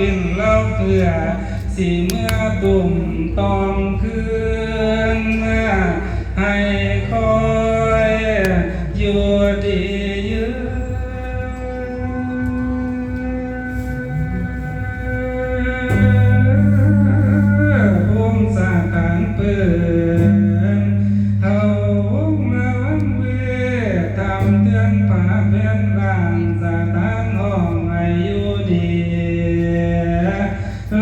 ເປັນລາວເທື່ອ ຊິເມືອຕຸ້ມຕ້ອມຄືນ ໃຫ້ຄອຍຢູ່ດີຍືນ ພູມສະຖານເພິ່ນ ເຮົາວົງລະວັງເວດ ທຳເຕືອນຝາແຜ່ນລ້ານ ສະຖານຫ້ອງໃຫ້ຢູ່ດີ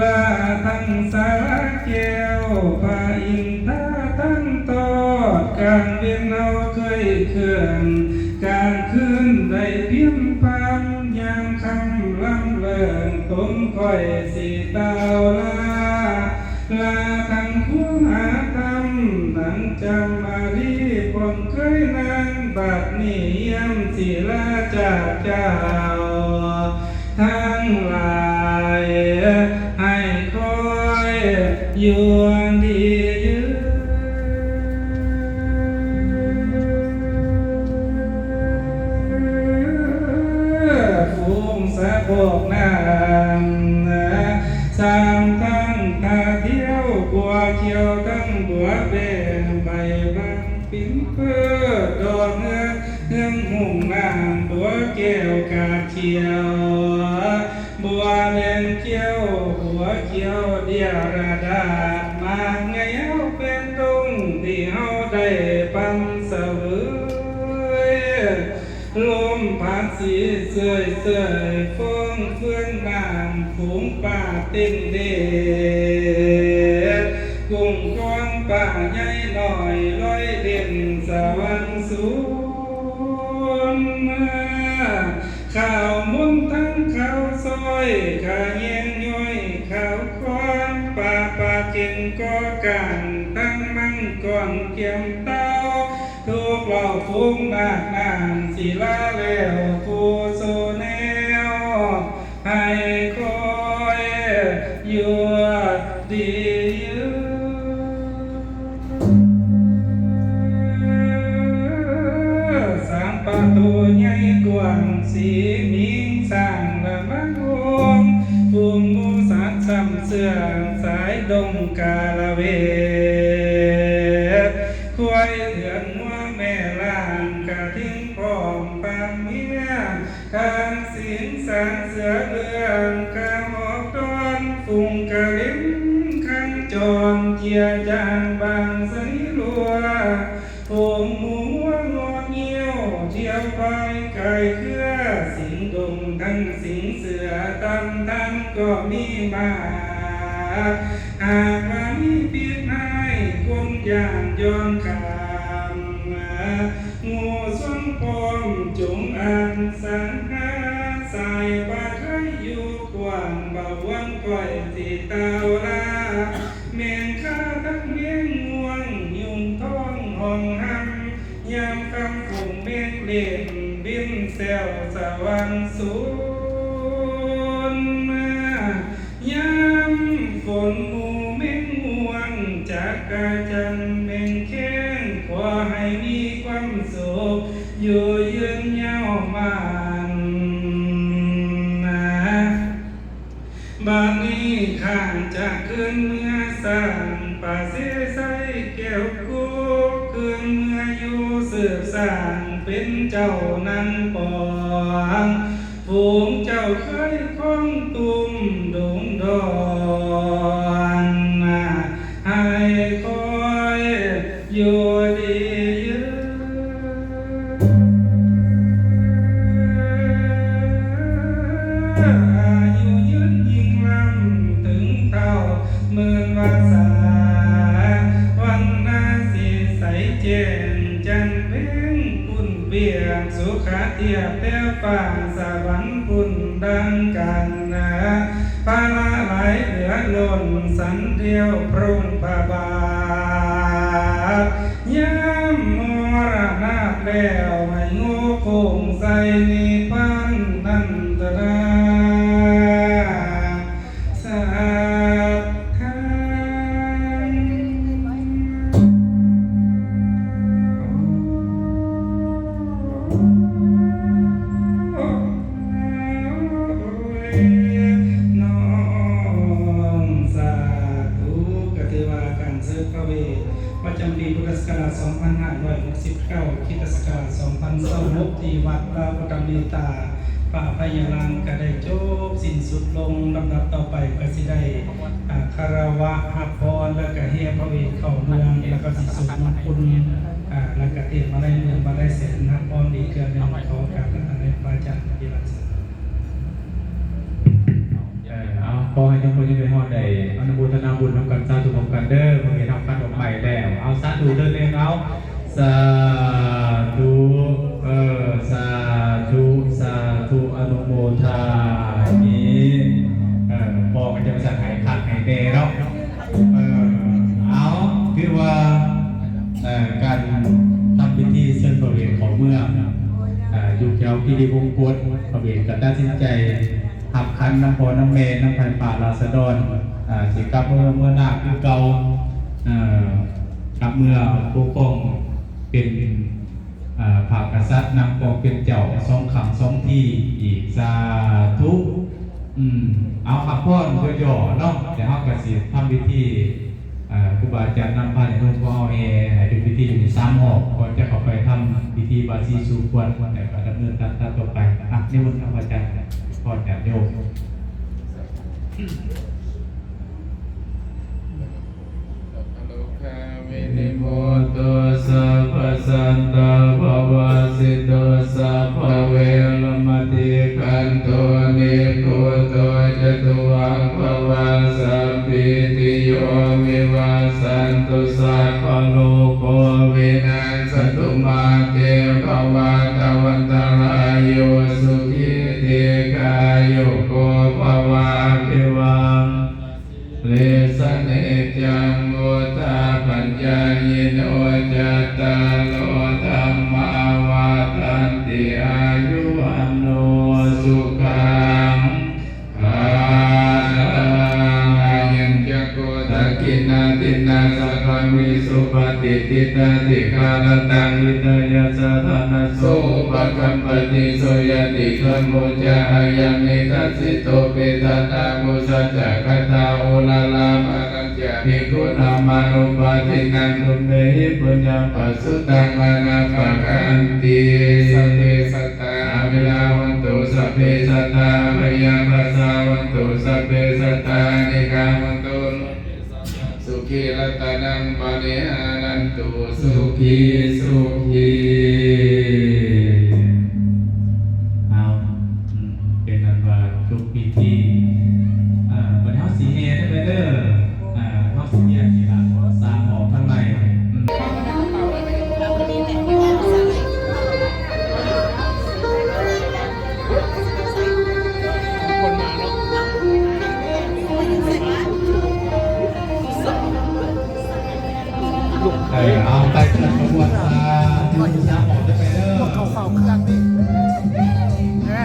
ລະທັງສາລາແກ້ວ ພະອິນທາທັງຕອດ ກາງເວັນເຮົາເຄີຍເຄື່ອນ ກາງຄືນໄດ້ພຽມພາມ ຍາມຄ່ຳລຳເລີງ ຕົນຂ້ອຍຊິກ່າວລາ ລາທັງຄູຫາທຳ ທັງຈຳມາລີ ພວກເຄີຍນາງ ບັດນີ້ຍາມຊິລາຈາກເຈົ້າ ທັງຫຼາຍ ໃຫ້ຄອຍຢູ່ດີຍືນ ຝູງສະໂພກນ້ຳ ຊ້າງທັງທ່າທ່ຽວ ບົວຂຽວທັງບົວແບງ ໃບບາງປິ້ນເປີດ ດອກເຮືອງ ເຮືອງຮຸ່ງນ້ຳ ບົວແກ້ວກາດຂຽວ ບົວແດງຂຽວ ບົວຂຽວເດຍລະດາດ ໝາກໃຫຍ່ເຮົາເປັນດົງ ທີ່ເຮົາໄດ້ປັນສະເຫວີຍ ລົມພັດສີເຊື່ອຍໆ ຟອງເຟືອງນ້ຳ ຝູງປາເຕັມເດ ກຸ້ງກວາງປາໃຫຍ່ນ້ອຍ ລອຍເຫຼັ້ນສະຫວ່າງສູນ ຂາວມົນທັງຂາວຊອຍ ຂະແຍງຍ້ອຍຂາວຄອນ ປາປາເກັນກໍການ ທັງມັງກອນກຽມເຕົ້າ ທຸກເຫຼົ່າຝູງນາກນ້ຳ ສີລາແລ້ວຄູ່ສູ່ແນວ ໃຫ້ຄອຍຢູ່ດີຍືນ ສ້າງປະຕູໃຫຍ່ກວ້າງ ສີມິງສ້າງລະມາໂຮມ ຝູງໝູສັດຊ້ຳເຊື່ອງ ສາຍດົງກາລະເວດ ຄວາຍເຖືອນງົວແມ່ລ້າງ ກະທິງພ້ອມປາມເມຍ ທາງສິງສາງເສືອເຫຼືອງ ກະໝອກດອນ ຝູງກະລິນຄັນຈອນ ເຈຍຈາງບາງສະນີລົວ ຝູງໝູງົວງອດງຽວ ທຽວພາຍກາຍເຄືອ ສິງດົງທັງສິງເສືອ ຕຳທັນກໍມີມາ ຫາກວ່າມີພິດຮ້າຍ ຄົນຢ້ານຍ່ອງຂ້າມ ງູສວງພ້ອມ ຈົ່ງອ່ານສັງຫາ ສາຍປາໄທຢູ່ກວ້າງ ບ່າວຫວງຂ້ອຍຊິກ່າວລາ ແມງຄາທັງແມງງວງ ຍຸງທ້ອງຫ້ອງຮຳ ຍາມຄ່ຳຝູງແມງເຫຼັ້ນ ບິນແຊວສະຫວ່າງສູນ ຍາມຝົນໝູແມງມ່ວງ ຈັກກະຈັ່ນແມງແຄງ ຂໍໃຫ້ມີຄວາມສຸກ ຢູ່ຍືນຍາວໝັ້ນນາ. ບາດນີ້ຂ້າຈະຄືນເມືອສ້າງ ປາເຊໄຊແກ້ວກຸກ ຄືນເມືອຢູ່ສືບສ້າງ ເປັນເຈົ້ານັ່ງປອງ ຝູງເຈົ້າເຄີຍຄອງຕຸ້ມດົງດອນ ໃຫ້ຄອຍຢູ່ດີຍືນ ອາຍຸຍືນຍິ່ງລ້ຳເຖິງເທົ່າ ໝື່ນວັນສາ ວັນນາສີໃສແຈ້ງ ຈັນເພັງປຸ້ນປຽງ ສຸຂະທຽບແຕ່ຟ້າສະຫວັນພຸ້ນດັ່ງກັນນາ ພາລະຫຼາຍເຫຼືອລົ້ນ ສັນດຽວພະອົງພະບາດ ຍາມມໍລະນາບແລ້ວ ໃຫ້ໂງ່ໂຄ້ງໃສ່ນິບພານນັນຕະນາ ສາທາງ ໂອ້ຍ ນອ ຄຣິສຕະສັກຣາດສອງພັນຊາວຫົກ ທີ່ວັດພະພຸດທະເມດຕາ ພະອະໄພຍາລານ ກໍໄດ້ຈົບສິ້ນສຸດລົງ. ລຳດັບຕໍ່ໄປກໍຊິໄດ້ ອາ ຄາລະວະຮັບພອນ ແລ້ວກໍແຫ່ພະເວດເຂົ້າເມືອງ ແລ້ວກໍຊິສວດມງຄຸນ ອາ ແລ້ວກໍເທດມາໄລເງິນມາໄລແສນຮັບພອນອີກເທື່ອໜຶ່ງ. ຂໍໂອກາດໃຫ້ພະອາຈານປະຕິບັດ. ເອີ ເອົາ ຂໍໃຫ້ທຸກຄົນຢູ່ໃນຮອດໄດ້ອະນຸໂມທະນາບຸນນຳກັນ ສາທຸພ້ອມກັນເດີ. ມື້ນີ້ເຮົາຄັດດອກໄມ້ແລ້ວ ເອົາ ສາທຸເດີ ໜຶ່ງ ເອົາ ສາທຸ ເອີ ສາທຸ ສາທຸ ອະນຸໂມທາມິ ເອີ ພໍ່ກໍຈະວ່າຊັ້ນ ໃຫ້ຄັກໃຫ້ແນ່ເນາະ. ເອີ ເອົາ ຖືວ່າ ເອີ ການທຳພິທີເຊີນພະເວດເຂົ້າເມືອງ ເອີ ຢູ່ແຖວຄີຣີວົງກົດ ພະເວດກໍຕັດສິນໃຈຮັບຂັນນຳພໍ່ນຳແມ່ ນຳທ່ານປ້າລາຊະດອນ ເອີ ຊິກັບເມືອ ເມືອນາຄືເກົ່າ ເອີ ກັບເມືອປົກຄອງເປັນ ອ່າ ພະກະສັດນຳຄວາມເປັນເຈົ້າສອງຄັ້ງສອງທີອີກ. ສາທຸ. ອືມ ເອົາ ຮັບພອນຫຍໍ້ໆເນາະ ແລ້ວເຮົາກໍຊິທຳພິທີ ເອີ ຄູບາອາຈານນຳພາໃຫ້ເພິ່ນເອົາແຫ່ໃຫ້ເປັນພິທີຢູ່ນີ້ສາມຮອບ ກ່ອນຈະເຂົ້າໄປທຳພິທີບາສີສູ່ຂວັນ ແລ້ວກໍດຳເນີນຕາມຕໍ່ໄປ. ອ່ະ ນິມົນທ່ານພະອາຈານພອນຍາດໂຍມ. ໂຕ sabbasantā bhavāsito, sabbaveramatikkanto nibbuto ca tuvaṃ bhava. Sabbītiyo vivajjantu, sabbarogo vinassatu, mā te bhavatvantarāyo, sukhī dīghāyuko bhava. Abhivādanasīlissa niccaṃ vuḍḍhāpacāyino, cattāro dhammā vaḍḍhanti, āyu vaṇṇo sukhaṃ balaṃ. Ayañca kho dakkhiṇā dinnā saṅghamhi supatiṭṭhitā, dīgharattaṃ hitāyassa ṭhānaso upakappati. So ñātidhammo ca ayaṃ nidassito, petāna pūjā ca katā uḷārā, balañca bhikkhūnamanuppadinnaṃ, tumhehi puññaṃ pasutaṃ anappakanti. Sabbe sattā averā hontu, sabbe sattā abyāpajjhā hontu, sabbe sattā anīghā hontu, sabbe sattā sukhī attānaṃ pariharantu. Sukhī sukhī. ເອົາ ອືມ ເປັນອັນວ່າຈົບພິທີ. ອ່າ ບັດນີ້ເຮົາຊິແຫ່ເດີ ອ່າ ເຮົາຊິແຫ່ທີ່ລະສາມຮອບທາງໃນ. ອືມ ເອີ ເອົາ ໄປເຄື່ອນຂະບວນ ສາທຸ ສາທຸ ອອກໄປເດີ. ເຂົ້າເຝົ້າເຄື່ອງນີ້ ເອີ. ເ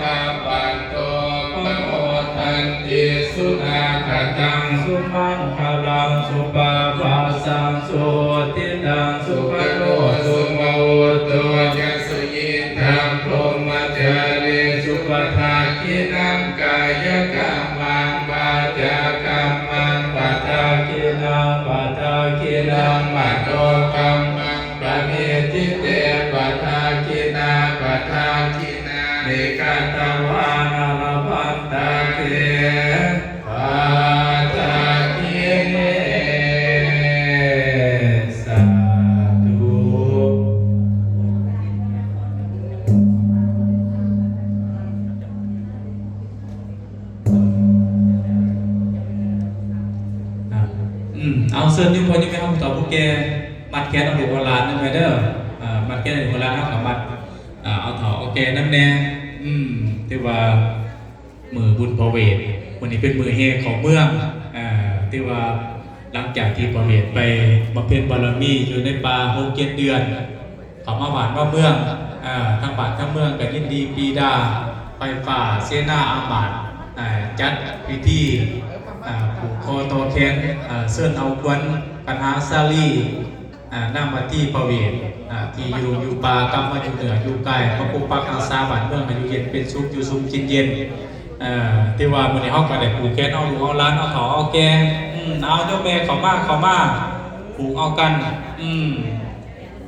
ກຳປັດໂຕ ປະໂມທັນຕິ ສຸນາຄະຕັງ ສຸມັງຄະລັງ ສຸປາພາສັງ ສຸຫຸດທິຕັງ ສຸຂະໂນ ສຸມະຫຸດໂຕ ຈະ ສຸຍິດທັງ ພົມມະຈາລີສຸ ປະທັກຂິນັງ ກາຍະກຳມັງ ວາຈາກຳມັງ ປະທັກຂິນັງ ປະທັກຂິນັງ ມະໂນກຳມັງ ປະນິດທິເຕ ປະທັກຂິນາ ປະທັກຂິນາ ນິກະຕະວາ ນະລະພັນຕາເຕ ປັດຖະກິເນ ສາທຸ. ອາ ອືມ ເອົາ ເຊີນໂຍມພໍ່ໂຍມແມ່ເຮົາຜູ້ເຖົ້າຜູ້ແກ່ ມັດແຂນເອົາລູກເອົາຫຼານນຳແດ່ເດີ. ອາ ມັດແຂນເອົາລູກເອົາຫຼານ ເຮົາກໍມັດ ອາ ເອົາເຖົ້າເອົາແກ່ນຳແດ່. ອືມ ຖືວ່າ ມື້ບຸນພະເວດ ມື້ນີ້ເປັນມື້ແຫ່ເຂົ້າເມືອງ ເອີ ຖືວ່າຫຼັງຈາກທີ່ພະເວດໄປບຳເພັນບາລະມີຢູ່ໃນປ່າຫົກເຈັດເດືອນ ເຂົ້າມາບ້ານມາເມືອງ ເອີ ທາງບ້ານທາງເມືອງກໍຍິນດີປີດາ ໄຟຟ້າເສນາອາມາດ ເອີ ຈັດພິທີ ເອີ ຜູກຄໍຕໍ່ແຂນ ເອີ ເຊີນເອົາຂວັນຂັນຫາສາລີ ອາ ນາງມາຕີພະເວດ ອາ ທີ່ຢູ່ ຢູ່ປ່າ ກັບມາຢູ່ເນື້ອຢູ່ກາຍ ມາປົກປັກຮັກສາບ້ານເມືອງໃຫ້ຢູ່ເຢັນເປັນສຸກ ຢູ່ຊຸ່ມກິນເຢັນ. ເອີ ຖືວ່າມື້ນີ້ເຮົາກໍໄດ້ຜູກແຂນເອົາລູກເອົາຫຼານ ເອົາເຖົ້າເອົາແກ່ ອືມ ເອົາໂຍມແມ່ເຂົ້າມາ ເຂົ້າມາຜູກເອົາກັນ ອືມ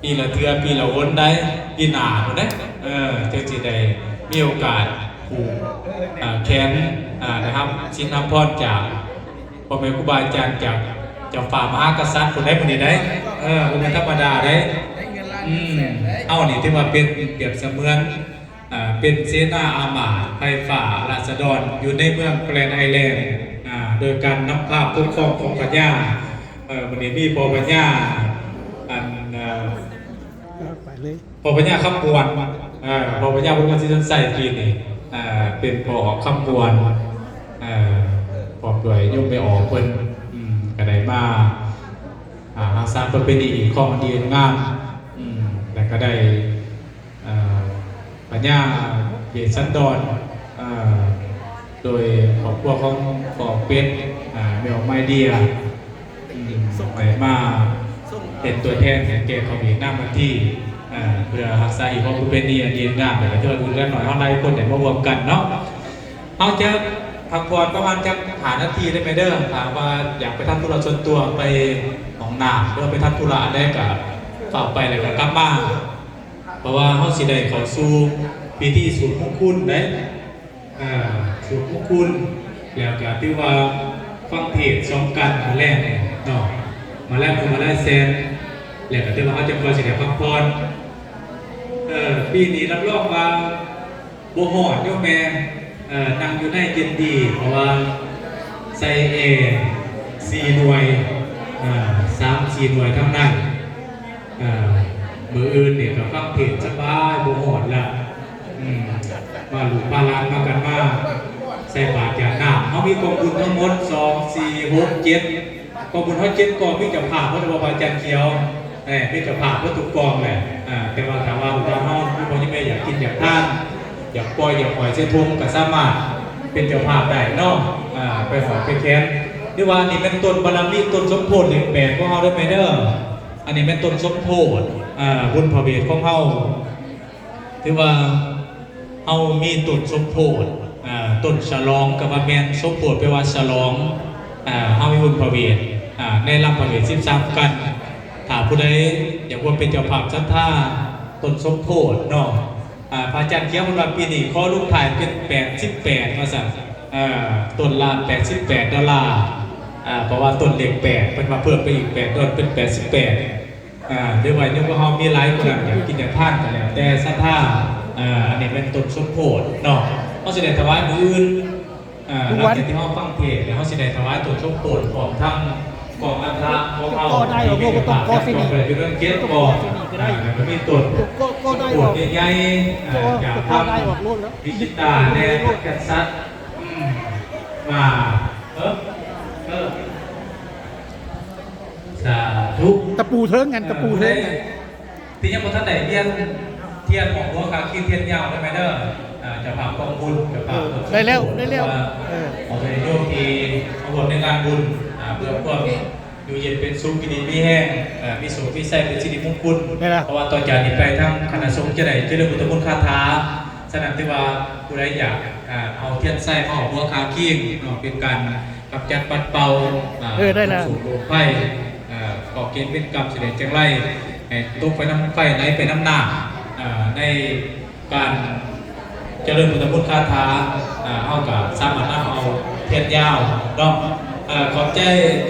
ປີລະເທື່ອ ປີລະຫົນໃດ໋ ປີໜ້າພຸ້ນເດ້ ເອີ ຈຶ່ງຊິໄດ້ມີໂອກາດຜູກ ອາ ແຂນ ອາ ໄດ້ຮັບສິນຮັບພອນຈາກ ພໍ່ແມ່ຄູບາອາຈານຈາກເຈົ້າຟ້າມະຫາກະສັດຜູ້ໃດຜູ້ນີ້ໄດ໋ ເອີ ບໍ່ແມ່ນທຳມະດາໄດ໋. ອືມ ເຮົານີ້ຖືວ່າເປັນປຽບສະເໝືອນ ເປັນເສນາອາມາດໄພຟ້າລາຊະດອນ ຢູ່ໃນເມືອງແກຣນໄອແລນ ໂດຍການນຳພາປົກຄອງຂອງພະຍາ ເອີ ມື້ນີ້ມີພໍ່ພະຍາ ອັນ ເອີ ໄປເລີຍ ພໍ່ພະຍາຄຳມ່ວນ ເອີ ພໍ່ພະຍາບຸນມາສີສັນໄຊປີນີ້ ເປັນພໍ່ຄຳມ່ວນ ເອີ ພ້ອມດ້ວຍໂຍມແມ່ອອກເພິ່ນ ອືມ ກໍໄດ້ມາ ອາ ຮັກສາປະເພນີຂອງດີງາມ ອືມ ແລ້ວກໍໄດ້ ເອີ ພະຍາເວດສັນດອນ ເອີ ໂດຍຄອບຄົວຂອງພໍ່ເປັດ ອາ ແມ່ອອກມາເດຍ ອືມ ໄດ້ມາເປັນຕົວແທນໃຫ້ແກ່ພະເວດນາມວັນທີ ເອີ ເພື່ອຮັກສາຮີດຄອງປະເພນີອັນດີງາມ ແລ້ວກໍຖືວ່າບຸນເຫຼືອໜ້ອຍ ເຮົາຫຼາຍຄົນໄດ້ມາຮ່ວມກັນເນາະ. ເຮົາຈະພັກຜ່ອນປະມານຈັກຫ້ານາທີໄດ້ໄໝເດີ ຖ້າວ່າຢາກໄປທຳທຸລະສ່ວນຕົວ ໄປຫ້ອງນ້ຳ ຫຼືວ່າໄປທຳທຸລະອັນໃດກໍຟ້າວໄປ ແລ້ວກໍກັບມາ ເພາະວ່າເຮົາຊິໄດ້ເຂົ້າສູ່ພິທີສູບມຸງຄຸນເດ້ ເອີ ສູບມຸງຄຸນ ແລ້ວກໍຖືວ່າຟັງເທດສອງກັນມື້ແລງເນາະ ມາແລງມື້ມາແລງແຊນ ແລ້ວກໍຖືວ່າເຮົາຈະຄ່ອຍຊິໄດ້ພັກຜ່ອນ ເອີ ປີນີ້ຮັບຮອງວ່າ ບໍ່ຮ້ອນໂຍມແມ່ ເອີ ນັ່ງຢູ່ໃນເຢັນດີ ເພາະວ່າໃສ່ແອສີ່ໜ່ວຍ ເອີ ສາມສີ່ໜ່ວຍເທົ່ານັ້ນ ເອີ ມື້ອື່ນນີ້ກໍຟັງເທດສະບາຍ ບໍ່ຮ້ອນລະ ອືມ ພາລູກພາຫຼານພາກັນມາໃສ່ບາດຢາດນ້ຳ ເຮົາມີກອງບຸນທັງໝົດ ສອງ ສີ່ ຫົກ ເຈັດ ກອງບຸນເຮົາເຈັດກອງ ມີເຈົ້າພາບເບິດ ບໍ່ວ່າອາຈານຂຽວ ເອີ ມີເຈົ້າພາບເບິດທຸກກອງແຫຼະ ເອີ ແຕ່ວ່າຖ້າວ່າລູກຫຼານເຮົາ ມີພໍ່ມີແມ່ຢາກກິນຢາກທານ ຢາກປ່ອຍຢາກຫອຍໃສ່ຖົງ ກໍສາມາດເປັນເຈົ້າພາບໄດ້ເນາະ ເອີ ໄປຫອຍໄປແຂນ ຫຼືວ່າອັນນີ້ແມ່ນຕົ້ນບາລະມີ ຕົ້ນສົມໂພດເລກແປດຂອງເຮົາເດີແມ່ເດີ ອັນນີ້ແມ່ນຕົ້ນສົມໂພດ ເອີ ບຸນພະເວດຂອງເຮົາ ຖືວ່າເຮົາມີຕົ້ນສົມໂພດ ເອີ ຕົ້ນສະຫຼອງກໍວ່າແມ່ນ ສົມໂພດແປວ່າສະຫຼອງ ເອີ ເຮົາມີບຸນພະເວດ ເອີ ໃນລຳພະເວດສິບສາມກັນ ຖ້າຜູ້ໃດຢາກຮ່ວມເປັນເຈົ້າພາບສັດທາຕົ້ນສົມໂພດເນາະ ເອີ ພະອາຈານຂຽວເພິ່ນວ່າປີນີ້ຂໍລົງທ້າຍເປັນແປດສິບແປດວ່າຊັ້ນ ເອີ ຕົ້ນລະແປດສິບແປດໂດລາ ເອີ ເພາະວ່າຕົ້ນເລກແປດ ເພິ່ນວ່າເພີ່ມໄປອີກແປດດອນ ເປັນແປດສິບແປດ ອ່າ ຫຼືວ່າໂຍມພວກເຮົາມີຫຼາຍຄົນ ຢາກກິນຢາກທານກໍແລ້ວແຕ່ສັດທາ ອ່າ ອັນນີ້ແມ່ນຕົ້ນສົມໂພດເນາະ ເຮົາຊິໄດ້ຖວາຍມື້ອື່ນ ອ່າ ຫຼັງຈາກທີ່ເຮົາຟັງເທດແລ້ວ ເຮົາຊິໄດ້ຖວາຍຕົ້ນສົມໂພດ ພ້ອມທັງກອງອັດຖະຂອງເຮົາທີ່ມີພະເຈົ້າພາບຈັດກອງໄປເປັນເລື່ອງເຈັດກອງ ອ່າ ແລ້ວກໍມີຕົ້ນສົມໂພດໃຫຍ່ໆ ອ່າ ຈາກທາງວິຊິຕາແລະແຄນຊັດ ອືມ ມາ ເອີ ເອີ ສາທຸ ຕະປູເທິງຫັ້ນ ຕະປູເທິງຫັ້ນ ທີ່ຍັງບໍ່ທັນໄດ້ລຽນທຽນ ໝອກຫົວຄາຄີທຽນຍາວໄດ້ໄໝເດີ ອ່າ ເຈົ້າພາບກອງບຸນ ເຈົ້າພາບ ເອີ ໄດ້ແລ້ວ ໄດ້ແລ້ວ ເອີ ຂໍໃຫ້ໂຍມທີ່ມາຮ່ວມໃນງານບຸນ ອ່າ ເພື່ອຄວາມຢູ່ເຢັນເປັນສຸກ ຢູ່ດີມີແຮງ ເອີ ມີໂຊກມີໄຊ ເປັນສິລິມຸງຄຸນ ເພາະວ່າຕໍ່ຈາກນີ້ໄປທາງຄະນະສົງຈະໄດ້ຈະເລີນພຸດທະມົນຄາຖາ ສະນັ້ນຖືວ່າຜູ້ໃດຢາກ ອ່າ ເອົາທຽນໄຊມາຫອມຫົວຄາຄີເນາະ ເປັນການ ກຳຈັດປັດເປົ່າ ເອີ ໄດ້ແລ້ວ ໂລກໄພ ເອີ ເກາະເກນເວນກຳ ສະເດັດຈັ່ງໄລ ໃຫ້ຕົກໄປນຳໄຟ ໄຫຼໄປນຳນ້ຳ ເອີ ໃນການຈະເລີນພຸດທະມົນຄາຖາ ເຮົາກໍສາມາດນຳເອົາທຽນຍາວເນາະ ເອີ ຂອບໃຈ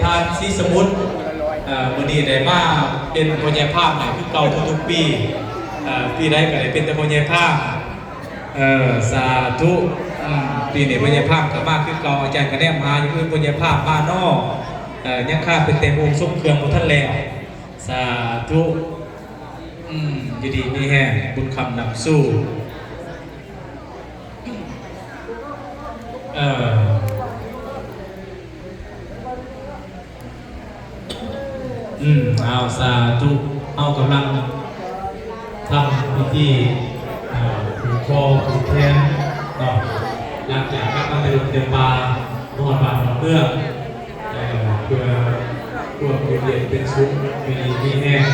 ທ່ານສີສະໝຸດ ເອີ ມື້ນີ້ໄດ້ມາເປັນພໍ່ໃຫຍ່ພາມໃຫ້ຄືເກົ່າທຸກໆປີ ເອີ ປີໃດກໍໄດ້ເປັນແຕ່ພໍ່ໃຫຍ່ພາມ ເອີ ສາທຸ ອືມ ປີນີ້ພໍ່ໃຫຍ່ພາມກໍມາຄືເກົ່າ ອາຈານກໍແນມຫາຢູ່ ຄືພໍ່ໃຫຍ່ພາມມາເນາະ ເອີ ຍັງຄາເປັນແຕ່ອົງຊົງເຄື່ອງບໍ່ທັນແລ້ວ ສາທຸ ອືມ ຢູ່ດີມີແຮງ ບຸນຄຳນຳສູ່ ເອີ ອືມ ເອົາ ສາທຸ ເຮົາກຳລັງທຳພິທີ ເອີ ຜູກຄໍຜູກແຂນເນາະ ຫຼັງຈາກກັບມາແຕ່ດົງແຕ່ປ່າ ມາຮອດບ້ານຮອດເມືອງ ເອີ ເພື່ອຄວາມຢູ່ເຢັນເປັນສຸກ ຢູ່ດີມີແຮງ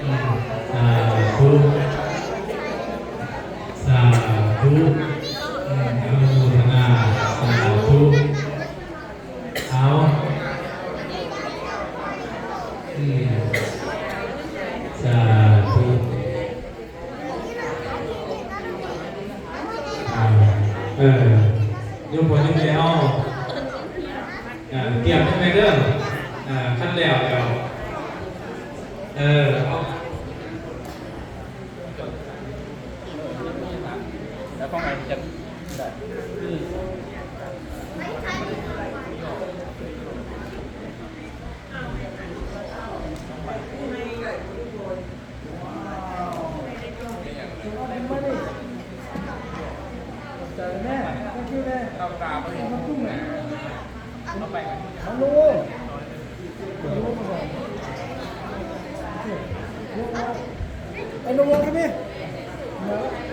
ອືມ ສາທຸ ສາທຸ ອືມ ອະນຸໂມທະນາ ສາທຸ. ເອົາ ອືມ ສາທຸ ອ່າ ເອີ ໂຍມພໍ່ໂຍມແມ່ເຮົາ ອ່າ ຕຽມໄວ້ແມ່ເດີ ອ່າ ຄັນແລ້ວແລ້ວ ເອີ ເອົາ. ຂອງໃຜຈະໄດ້ ຂອບໃຈແມ່ thank you ແມ່ ເອົາຕາບໍ່ເຫັນ ເອົາໄປ ເອົາລົງ ເອົາລົງມາກ່ອນ ເອົາລົງມາ come here.